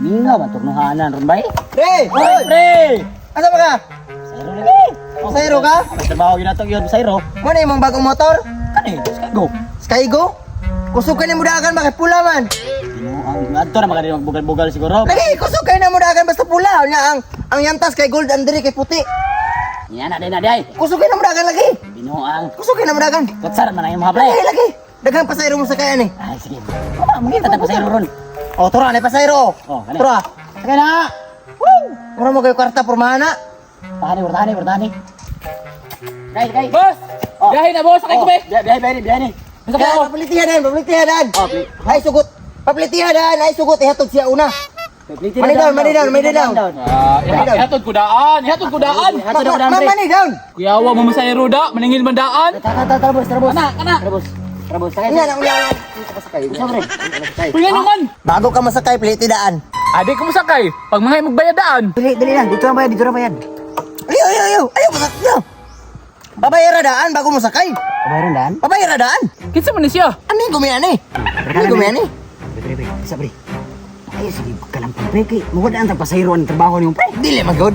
Mingaw man turnuhanan ron bay. Pre! Oy, pre! Asa ba ka? Sayro lagi. Sayro ka? May trabaho yun natong yun, sayro. Mo na imong bagong motor? Kani, Skygo. Skygo? Kusog ka ni mudagan ba kay pula man. Tinuang adto na magani magbugal-bugal siguro. Lagi kusog kay na mudagan basta pula. Nya ang yantas kay gold ang diri kay puti. Yan na din na day. Kusog kay na mudagan lagi. Tinuang. Kusog kay na mudagan. Kutsar man ang imong pre. Lagi lagi. Daghang pasayro mo sa kaya ni. Ay sige. Mama, mangita ta pasayro ron. Oh, tura na pasayro. Oh, kani. Tura. Sakay na. Woo! Mura mo kayo kwarta pormahan na. Tahani, tahani, tahani. Kay, kay. Boss! Oh. Biyahe na boss, sakay ko be. Biyahe, biyahe, biyahe. Sakay ako. Paplitihan dan, paplitihan dan. Oh, please. Ay sugot. Paplitihan dan, ay sugot ihatod siya una. Money down, money down, money down. Ah, ihatod ko daan, ihatod ko daan. Hatod ako daan, pre. Money down. Kuyawa mo masayro da, maningil man daan. Tara, tara, tara, boss, tara, boss. Kana, kana. Tara, boss. Tara, boss. Sakay. Nga na una. Pasakay. Isa, pre. Uy, nga naman. Bago ka masakay, pliti daan. Adi ko masakay. Pag mga magbayad daan. Dali, dali lang. Dito na bayad, dito na bayad. Ayaw, ayaw, ayaw. Ayaw, masakay. Babayara daan bago mo sakay. Bayaran daan? Babayara daan. Kinsa man ni siya? Amigo mi ani. Amigo mi ani. Pre, pre, pre. Isa, pre. Ay, sige, kalampag, pre. Kay, mawala ang pasayro ang trabaho niyo, pre. Dili man gud.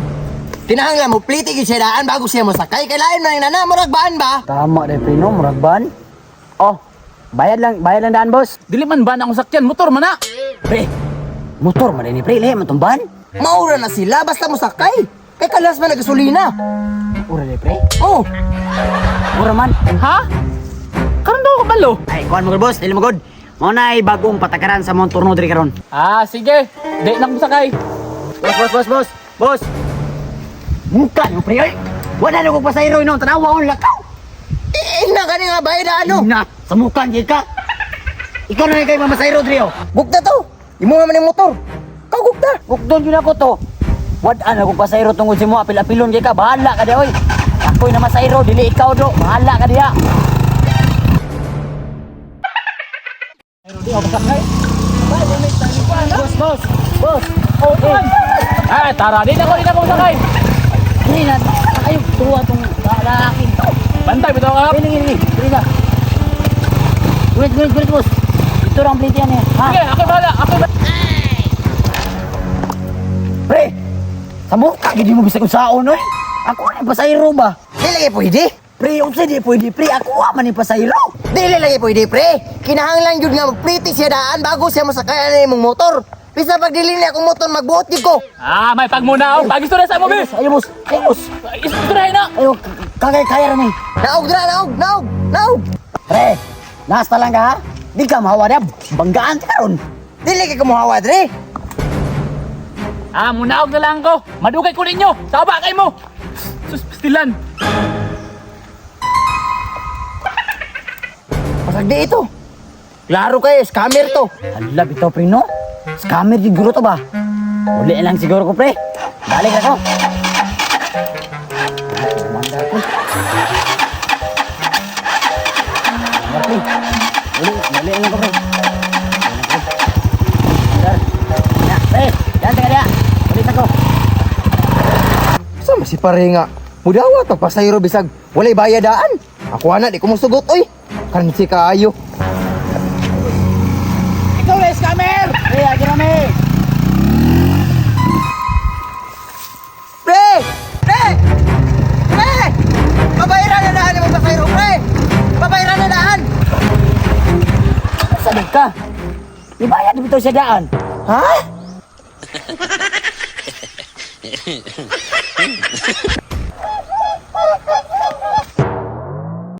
Kinahanglan mo pliti gyud siya daan bago siya mosakay. Kay lain man nana murag baan ba? Tama, dahil, pre, no? Murag ban? Oh, bayad lang daan, boss. Dili man ba na akong sakyan, motor man na. Pre, motor man ni pre, lahi man tong ban. Maura na sila basta mosakay. Kay kalas man nagasolina. Ura dahil, pre. Oh, Ura man. Ha? Karon daw ko balo. Ay, kuhan mo, boss. Dili mo, god. Mao na ay bagong patakaran sa mong turno diri karon. Ah, sige. Di na ko sakay. Boss, boss, boss, boss. Boss. Muka niyo, pre. Ay, wala na kong pasayro ino. Tanawa on lakaw. ina kani nga bayad ano. Na, sa mukha gyud ka. Ikaw na kay mamasayro diri oh. Gugta to. Imo nga man yung motor. Kau gugta. Bukdon yun ako to. Wad-an akong pasayro tungod si mo apil-apilon gyud ka. Bahala ka di oy. Ako'y namasayro dili ikaw do. Bahala ka diha. Boss, boss, boss. Oh, man. Ay, tara, di na ko sakay. Dili na kayo tuwa tong lalaking to. Bantay bitaw ka. Dili, dili, dili na. Gulit, gulit, gulit, boss. Ito lang plate yan eh. Ha? Sige, ako bahala, ako bahala. Pre! Sa mukha, gidi mo bisag unsaon, oy. Ako na yung pasayro ba? Dili lagi pwede. Pre, unsa di pwede, pre? Ako wa man yung pasayro. Dili lagi pwede pre. Kinahanglan gyud nga pliti siya daan bago siya mosakay ani imong motor. Bisa pag dili niya akong motor magbuot gyud ko. Ah, may pagmuna. Pag gusto na sa mo, be. Ayaw, boss. Ayaw, boss. Istorya na. Ayaw, kagay kaya rin eh. Naog dra, naog, naog, naog. Pre, nasta lang ka ha? Di ka mahawa na. Banggaan ka ron. Dili kay kumuhawa dre. Ah, munaog na lang ko. Madugay ko ninyo. Saba kay mo. Sus, pastilan. Pasag di ito. Klaro kayo, scammer to. Hala, bitaw, pre, no? Scammer siguro to ba? Uli lang siguro ko, pre. Balik ako. Mandar ko. Mandar, pre. Uli, uli lang ko, pre. Uli lang ko. Mandar. Ya, pre. Yan, teka diya. Ulit ako. Sama si pare nga. Mudawa to pasayro bisag walay bayadaan. Ako ana di ko mosugot oy. Kansi kaayo. Ikaw na, scammer! Pre, agi na, me. Pre! Pre! Pre! Babayaran na daan mo pasayro, pre! Babayaran na daan! Sabi ka. Ibayad bitaw siya daan. Ha?